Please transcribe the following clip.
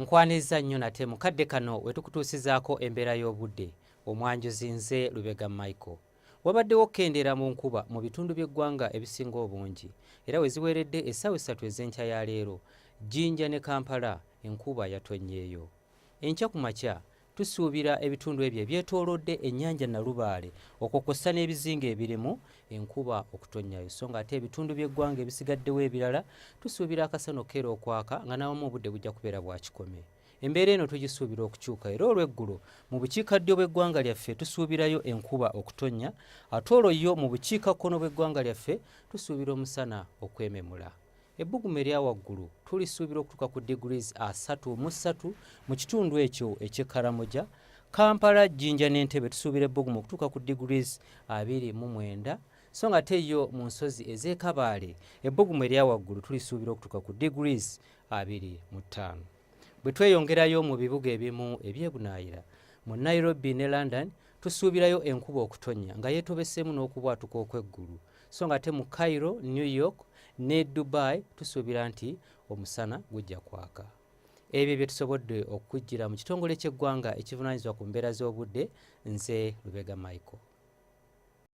Nkwaniriza nnyo nate mu kadde kano we tukutuusizaako embeera y'obudde. Omwanjuzi nze Lubega Michael. Wabaddewo okukendeera mu nkuba mu bitundu by'eggwanga ebisinga obungi era we ziweeredde essaawa essatu ez'enkya ya leero, Jinja ne Kampala enkuba yatonnyeeyo. Enkya ku makya tusuubira ebitundu ebyo ebyetoolodde ennyanja Nalubaale okwo kw'ossa n'ebizinga ebirimu enkuba okutonnyayo so ng'ate ebitundu by'eggwanga ebisigaddewo ebirala tusuubira akasana okukeera okwaka nga n'awamu obudde bujja kubeera bwa kikome. Embeera eno tugisuubira okukyuka era olw'eggulo mu bukiikaddyo bw'eggwanga lyaffe tusuubirayo enkuba okutonnya ate olwo yo mu bukiikakkono bw'eggwanga lyaffe tusuubira omusana okwememula. Ebbugumu erya waggulu tulisuubira okutuuka ku degrees 33 mu kitundu ekyo eky'e Karamoja. Kampala, Jinja n'Entebbe tusuubira ebbugumu okutuuka ku degrees 29 so nga ate yo mu nsozi ez'e Kabaale ebbugumu erya waggulu tulisuubira okutuuka ku degrees 25. Bwe tweyongerayo mu bibuga ebimu eby'ebunaayira mu Nairobi ne London tusuubirayo enkuba okutonnya nga yeetobeseemu n'okubwatuka okw'eggulu so nga ate mu Cairo, New York ne Dubai tusuubira nti omusana gujja kwaka. Ebyo bye tusobodde okukujjira mu kitongole ky'eggwanga ekivunaanyizibwa ku mbeera z'obudde. Nze Lubega Michael.